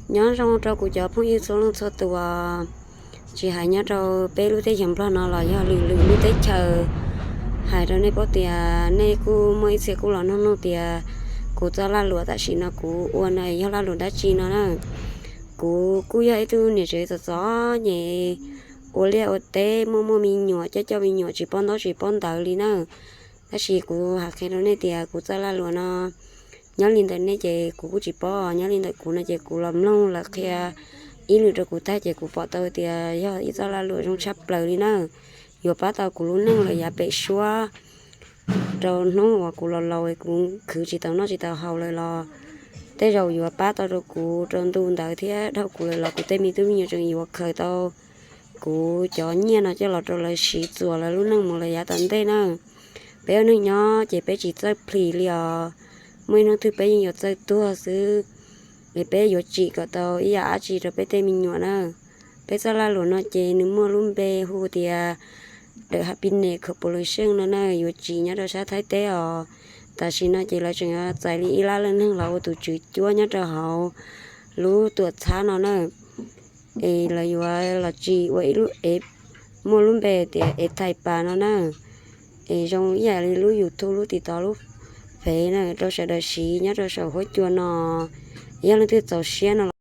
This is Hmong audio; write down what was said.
Nyob zoo rau kuv cov phooj ywg txhua leej txhua tus, tsis hais nyob rau peb lub teb chaws Nplog no los yog lwm lwm lub teb chaws. Hais rau nej paub tias nej kuj muaj ib txhia kuj los nug nug tias kuv txoj laj luam tam sim no kuv ua no yog laj luam dab tsi no na. Kuv kuj yog ib tug niam tsev txom txom nyem, ua liaj ua teb muaj muaj me nyuam coj coj me nyuam tsis paub ntaub tsis paub ntawv li na. Tab sis kuv hais qhia rau nej tias kuv txoj laj luam no nyob li ntawm nej ces kuv kuj tsis paub, nyob li ntawm kuv no ces kuv los mloog lawv qhia ib lwm rau kuv tag ces kuv pom tau tias yog ib txoj laj luam zoo tshaj plaws li na. Yuav pab tau kuv lub neej lawm yav pem suab rau hnub uas kuv laus laus kuv khwv tsis tau noj tsis tau haus lawm los tej zaum yuav pab tau rau kuv rau ntu ntawd thiab dhau kuv lawm los kuv tej me tub me nyuam tseem yuav khaws tau kuv cov nyiaj no coj los rau lawv siv txuas lawv lub neej mus lawm yav tom ntej na. Peb ua neeg nyob ces peb tsis txawj plhis li os, muaj ib hnub twg peb yeej yuav txawj tuag xwb. Es peb yuav tsim kom tau ib yam dab tsi rau peb tej me nyuam na. Peb txoj laj luam no ces nws muaj lub npe hu tias The Happiness Corporation no na, yuav tsim nyob rau sab Thaib teb os. Tam sim no ces lawv tseem txais li ib lab leej neeg los ua tus tswv cuab nyob rau hauv lub tuam txhab no na. Es lawv yuav los tsim ua ib lub, muaj lub npe tias Ethaipas no na. Es zoo ib yam li lub YouTube, lub TikTok, lub Fev na rau sawv daws siv nyob rau saum huab cua no. Yog leej twg txaus siab no